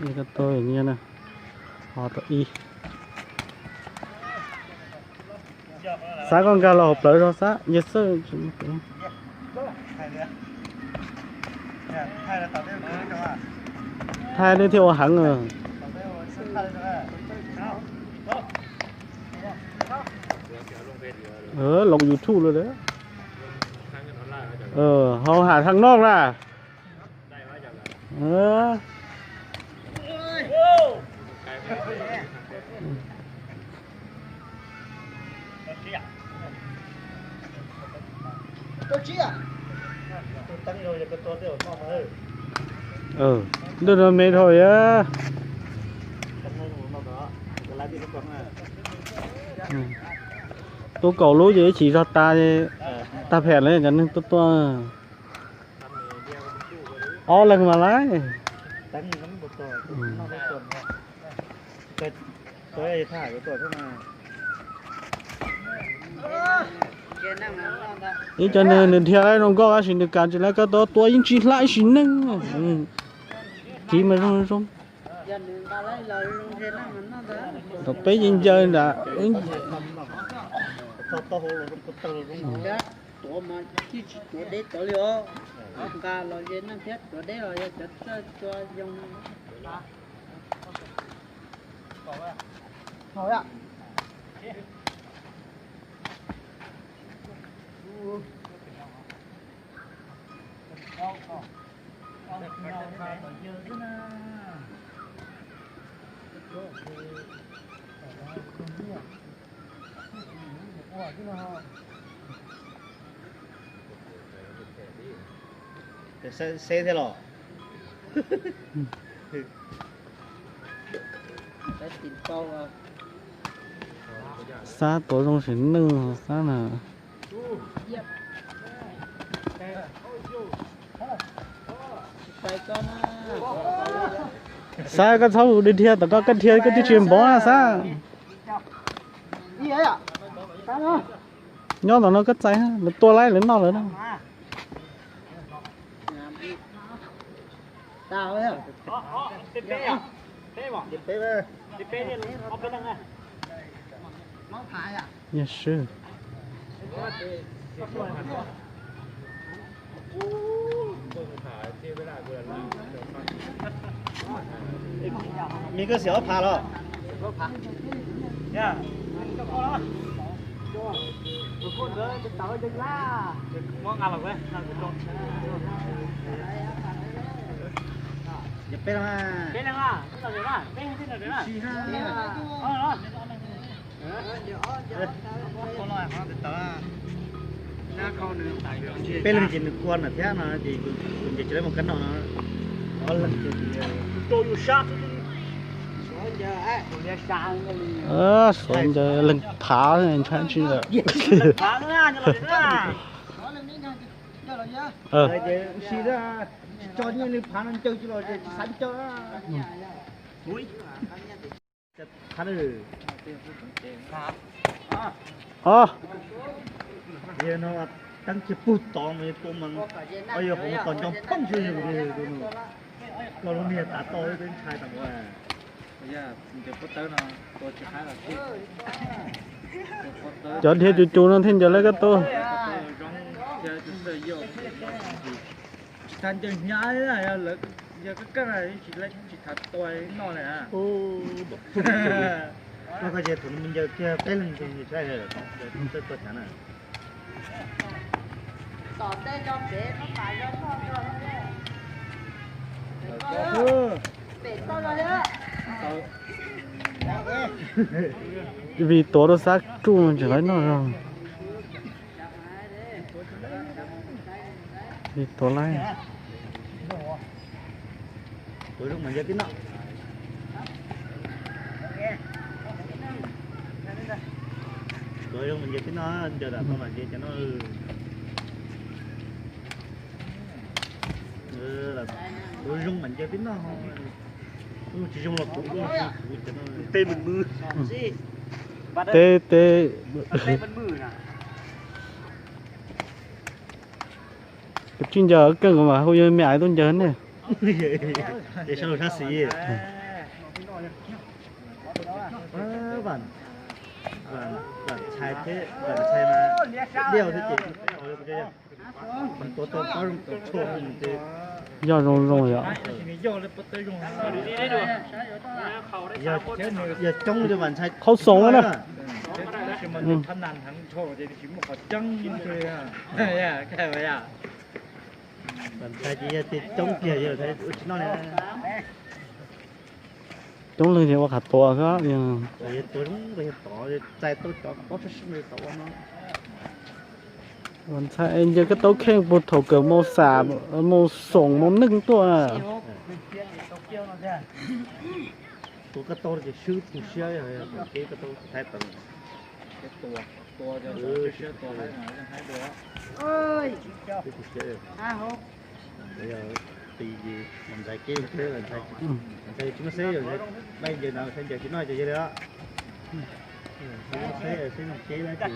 Nyiaj koj tuaj nyiaj na. Ho tau ib. Xav koj nkag los hauv plawv zog Xab, nyiaj xwb. Thaij nej thiaj ua heev. Loo YouTube lawm. Hau ham thaj noj na. Ntawm no me dhau yam. Tuaj kaum lub ces ib chim zog tas, tag phem lawm cov neeg tuaj tuaj. Ob leeg mas lawm. Ib cov neeg nws dhia zoo nkauj tab sis nws kam tsis lawv koj tuaj tua ib ntsis hlab ib sim neej. Txiv mas zoo zoo. Thaum peb ncaws ncaws nram, tuav mas yeej tsis tuav deb tod li os. Nqa los ze neej thiab tuav deb los yog cov txawj tua yoo. Seb thiab los. Xab tuav zoo sim neej Xab na. Xab koj txhob mus dhia tom koj, koj dhia koj twb tsis npov na Xab. Nyob tom no koj txais, lawv tua laib lawv noj lawm na. Yog sw. Me koj xiam ob phav los? Yog peb leeg na. Peb leeg ces nws kua nram thiab no ces kuv ncaws tsis tau mus kab noj no. Ob leeg ces Suav ncaws leeg phav ntshai tsis lawm. Tsis tso nyiaj li phav no ncaws tsis los ces tsis xav ncaws. Teeb kiag pug tod mas tua mas, yog hauv tos nco poob xwb. Koj lub niag tav toj ib teb ntshai tas ua. Cov dhia cus cus no thiaj ncaws laib koj tuaj. Tsis tas ncaws hnyav li, yog koj kaj tsis tham tua noj li. Koj ces thaum nws ncaws kiag peb leeg ncaws saib txawj tuaj tsav na. Vim tuav rau Xab tsuj tseem laib noj zog. Vim tuav laib. Tuav zoo mas ncaws peb noj. Tuav zoo mas ncaws peb noj, ncaws tam tau mas ncaws cov no. Tuav zoo mas ncaws peb noj. Tsis zoo los kuv, kuv cov no. Teb me mw. Teb, teb. Kuv tsis ncaws keej, kuv mam hu yog me aiv tuaj ncaws ne. Ces sab laug sab xis. Vam, vam, vam txhais thiab, vam txhais mas liaj thiab ces, yog zoo zoo yom. Yog coob li vam txhais qhov xoom na. Vam txhais ces yog tias coob kiag yog ua tsis noj li. Coob leej ces ua qhav tuav xwb. Yog tuav zoo yog tod, txais tau cov pob sab sab tod ua no. Vam txhais ncaws koj tau kheej puag thaum kawg mus xam, mus xoom mus neej tuaj. Tus koj tau ces swb tu siab, kev koj tau thaiv tau. Ntxhais kev ntxhais tsis muaj xeb, ncaws no ncaws tsis noj ces yog li. Xeb xeb noog kev na ces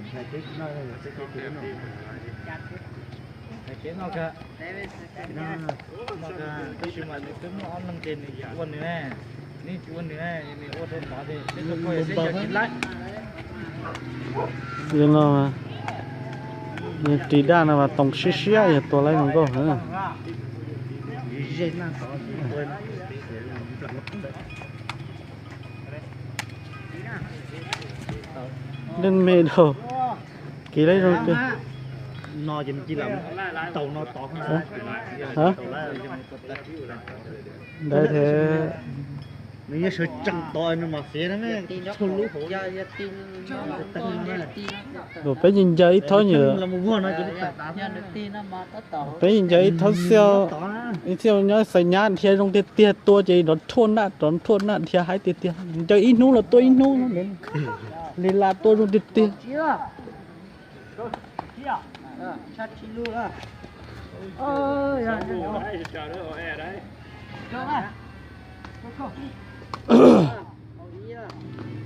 ntxhais kev tsis noj, ntxhais kev tsis noj. Tab sis mas nws twb muaj ob leeg ces nws tsis ua nws ne, nws tsis ua nws ne, nws ua rau tod ces peb tuaj koj yog xeb ncaws tsis laib. Yog no, yog ris daj no mas toom siab siab yog tua laib zoo nkauj heev. Leej me dhau, kev laib zoo kawg. Ntawd thiab. Nws nyob sawv tsees tod no mas fiav na, txhua lub hauv. Peb ncaws ib thob nyuam, peb ncaws ib thob xiab, ib txhia nyob Xais Nyab dhia zoo tiag tiag, tua ces nrov thuaj naj, nrov thuaj naj, dhia haib tiag tiag. Ncaws ib hnub los tua ib hnub, li las tua zoo tiag tiag.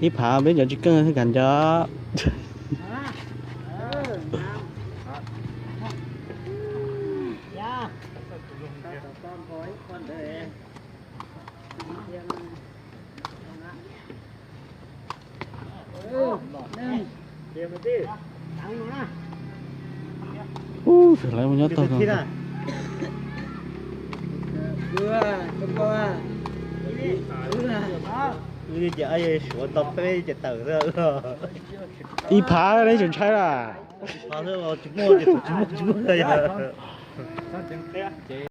Ib phav peb cov tsis keej thiaj kam ncaws. Ub, lawv mus nyob tog. Suav tau peb ces tawm xwb. Ib phav neb tseem ntshai lawm.